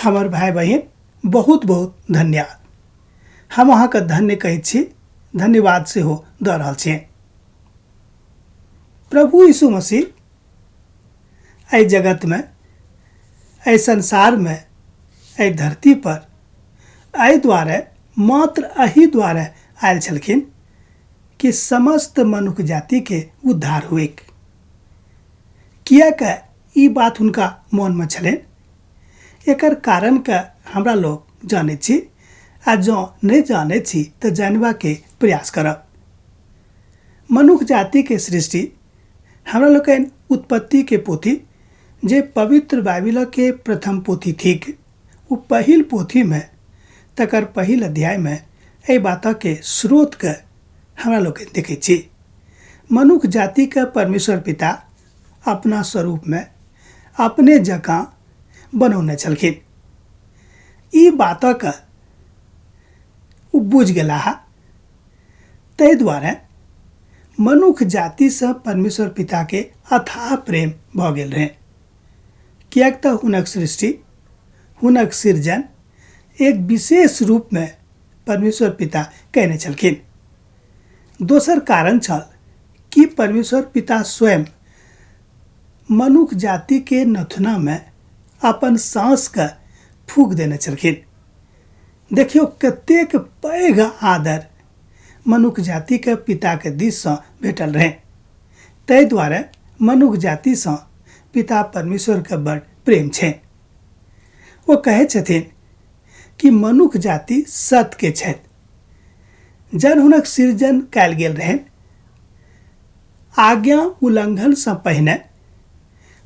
हमर भाय बहिन, बहुत बहुत धन्यवाद। हम अहाँके धन्य कहैत छी, धन्यवाद सेहो दऽ रहल छी। प्रभु यीशु मसीह एहि जगतमे, एहि संसारमे, एहि धरती पर एहि दुआरे, मात्र एहि दुआरे आयल छलखिन कि समस्त मनुख जातिके उद्धार हुएक। किएक ई बात हुनका मोनमे छलनि? एकर कारणके हमरा लोग जानैत छी, आ जँ नहि जानैत छी तऽ जानबाके प्रयास करब। मनुख जातिके सृष्टि हमरा लोकनि उत्पत्तिके पोथी, जे पवित्र बाइबिलके प्रथम पोथी थिक, ओ पहिल पोथीमे तकर पहिल अध्यायमे एहि बातके स्रोतके हमरा लोकनि देखै छी। मनुख जातिके परमेश्वर पिता अपना स्वरूपमे अपने जकाँ बनौने छलखिन। ई बातक ओ बुझि गेलाह। ताहि दुआरे मनुख जातिसँ परमेश्वर पिताके अथाह प्रेम भऽ गेल रहै, किएक तऽ हुनक सृष्टि, हुनक सृजन एक विशेष रूपमे परमेश्वर पिता कयने छलखिन। दोसर कारण छल कि परमेश्वर पिता स्वयं मनुख जातिके नथुनामे अपन साँसके फूक देने छलखिन। देखियौ कतेक पैघ आदर मनुख जातिके पिताके दिससँ भेटल रहै। ताहि दुआरे मनुख जातिसँ पिता परमेश्वरके बड़ प्रेम छै। ओ कहै छथिन कि मनुख जाति सतके छथि। जन हुनक सृजन कयल गेल रहनि, आज्ञा उल्लंघनसँ पहिने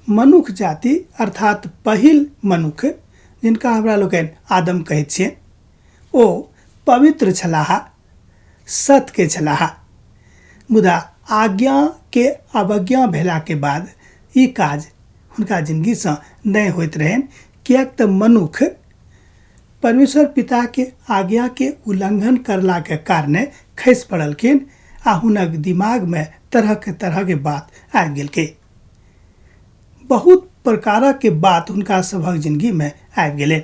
मनुख जाति अर्थात पहिल मनुख, जिनका हमरा लोकनि आदम कहैत छियै, ओ पवित्र छलाह, सतके छलाह। मुदा आज्ञा के अवज्ञा भेला के बाद ई काज हुनका जिंदगीसँ नहि होइत रहनि, किएक तऽ मनुख परमेश्वर पिता के आज्ञा के उल्लंघन करला के कारणे खसि पड़लखिन आ हुनक दिमाग में तरह के तरह के बात आबि गेलकै। बहुत प्रकारक के बात हुनका सभक जिंदगी में आबि गेलनि।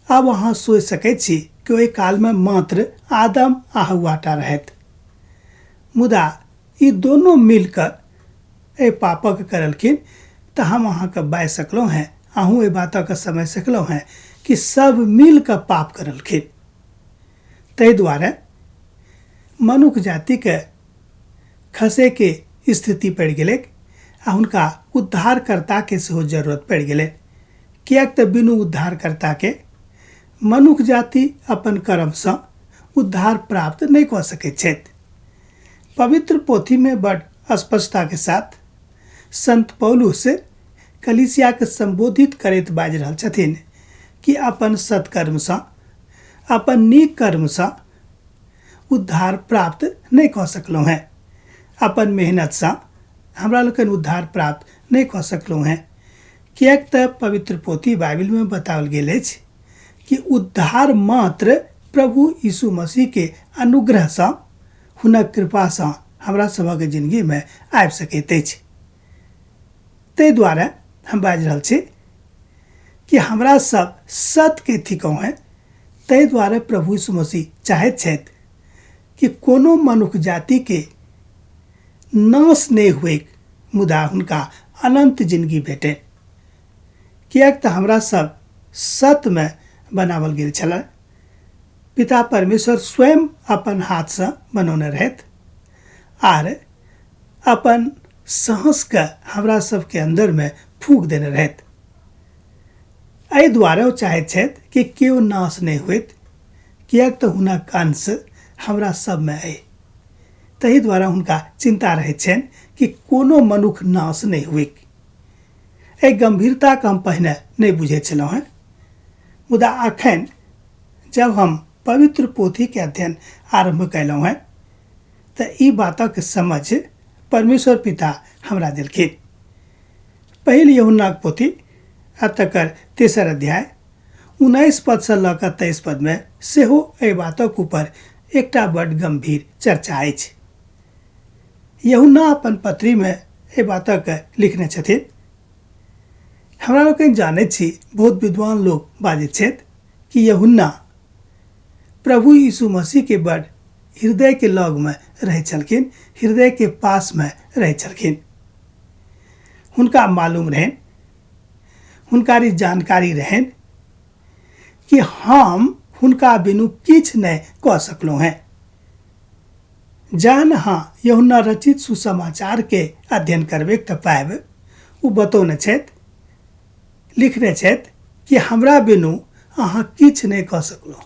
आब अहाँ सोचि सकैत छी कि ओहि काल में मात्र आदम आ हव्वा टा रहथि, मुदा ई दोनों मिलकर एहि पापक करलखिन। तऽ हम अहाँके बाजि सकलहुँ हेँ, अहूँ एहि बातके समझि सकलहुँ हेँ कि सब मिल कऽ पाप करलखिन। ताहि दुआरे मनुख जातिके खसैके स्थिति पड़ि गेलैक आ हुनका उद्धारकर्ताके सेहो जरूरत पड़ि गेलै, किएक तऽ बिनु उद्धारकर्ताके मनुख जाति अपन कर्मसँ उद्धार प्राप्त नहि कऽ सकैत छथि। पवित्र पोथीमे बड़ स्पष्टताके साथ संत पौलुस कलीसियाके सम्बोधित करैत बाजि रहल छथिन कि अपन सत्कर्मसँ, अपन नीक कर्मसँ उद्धार प्राप्त नहि कऽ सकलहुँ हेँ। अपन मेहनतसँ हमरा लोकनि उद्धार प्राप्त नहि कऽ सकलहुँ हेँ, किएक तऽ पवित्र पोथी बाइबिलमे बताओल गेल अछि कि उद्धार मात्र प्रभु यीशु मसीहके अनुग्रहसँ, हुनक कृपासँ हमरा सभक जिंदगीमे आबि सकैत अछि। ताहि दुआरे हम बाजि रहल छी कि हमरा सब सत्यके थिकहुँ हेँ। ताहि दुआरे प्रभु यीशु मसीह चाहैत छथि कि कोनो मनुख जातिके नाश नहि हुए, मुदा हुनका अनंत जिंदगी भेटै। किएक तऽ हमरा सब सत्यमे बनावल गेल छलै। पिता परमेश्वर स्वयं अपन हाथसँ बनौने रहथि आर अपन साहसके हमरा सबके अन्दरमे फूक देने रहथि। एहि दुआरे ओ चाहैत छथि कि केओ नाश नहि होइत, किएक तऽ हुनक अंश हमरा सबमे अइ। ताहि दुआरे हुनका चिन्ता रहैत छनि कि कोनो मनुख नाश नहि हुएक। एहि गंभीरताके हम पहिने नहि बुझैत छलहुँ हेँ, मुदा अखन जब हम पवित्र पोथीके अध्ययन आरम्भ कयलहुँ हेँ तऽ ई बातक समझ परमेश्वर पिता हमरा देलखिन। पहिल यूहन्नाक पोथी आ तकर तेसर अध्याय 19 पदसँ लऽ कऽ 23 पदमे सेहो एहि बातक ऊपर एकटा बड्ड गंभीर चर्चा अछि। यूहन्ना अपन पत्रीमे एहि बातक लिखने छथिन, हमरा लोकनि जानैत छी, बहुत विद्वान लोक बाजैत छथि कि यूहन्ना प्रभु यीशु मसीह के बड़ हृदय के लग में रहै छलखिन, हृदय के पास में रहै छलखिन। हुनका मालूम रहनि, हुनका ई जानकारी रहनि कि हम हुनका बिनु किछु नहि कऽ सकलहुँ हेँ। जहन अहाँ यूहन्ना रचित सुसमाचार के अध्ययन करबै तऽ पायब ओ बतौने छथि, लिखने छथि कि हमरा बिनु अहाँ किछु नहि कऽ सकलहुँ।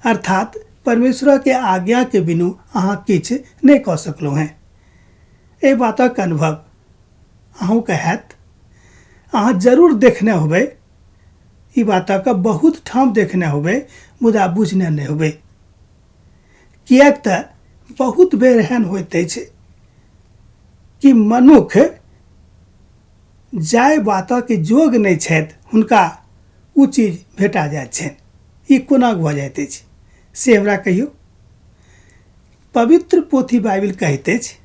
अर्थात परमेश्वर के आज्ञा के बिनु अहाँ किछु नहि कऽ सकलहुँ हेँ। एहि बातक अनुभव अहूँके हैत। अहाँ जरूर देखने होबै, ई बातक बहुत ठाम देखने होबै, मुदा बुझने नहि होबै, किएक तऽ बहुत बेर एहन होइत अछि कि मनुख जाहि बातक जोग नहि छथि हुनका ओ चीज भेटा जाइत छनि। ई कोना भऽ जाइत अछि से हमरा कहियौ। पवित्र पोथी बाइबिल कहैत अछि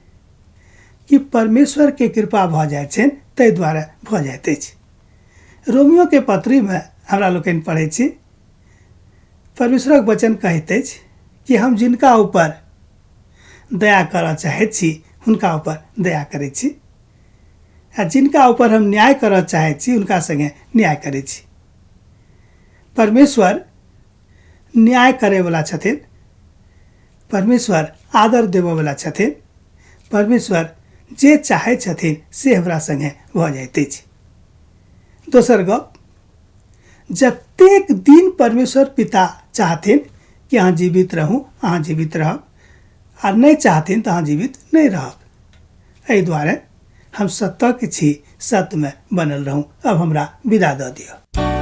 कि परमेश्वर के कृपा भऽ जाइत छनि ताहि दुआरे भऽ जाइत अछि। रोमियो के पत्रीमे हमरा लोकनि पढ़ै छी, परमेश्वरक वचन कहैत अछि कि हम जिनका ऊपर दया करऽ चाहैत छी हुनका ऊपर दया करै छी, आ जिनका ऊपर हम न्याय करऽ चाहैत छी हुनका संगे न्याय करै छी। परमेश्वर न्याय करैवला छथिन, परमेश्वर आदर देबऽवला छथिन, परमेश्वर जे चाहै छथिन से हमरा संगे भऽ जाइत अछि। दोसर गप, जतेक दिन परमेश्वर पिता चाहथिन कि अहाँ जीवित रहू अहाँ जीवित रहब, आ नहि चाहथिन तऽ अहाँ जीवित नहि रहब। एहि दुआरे हम सत्यके छी, सत्यमे बनल रहू। अब हमरा विदा दऽ दिअ।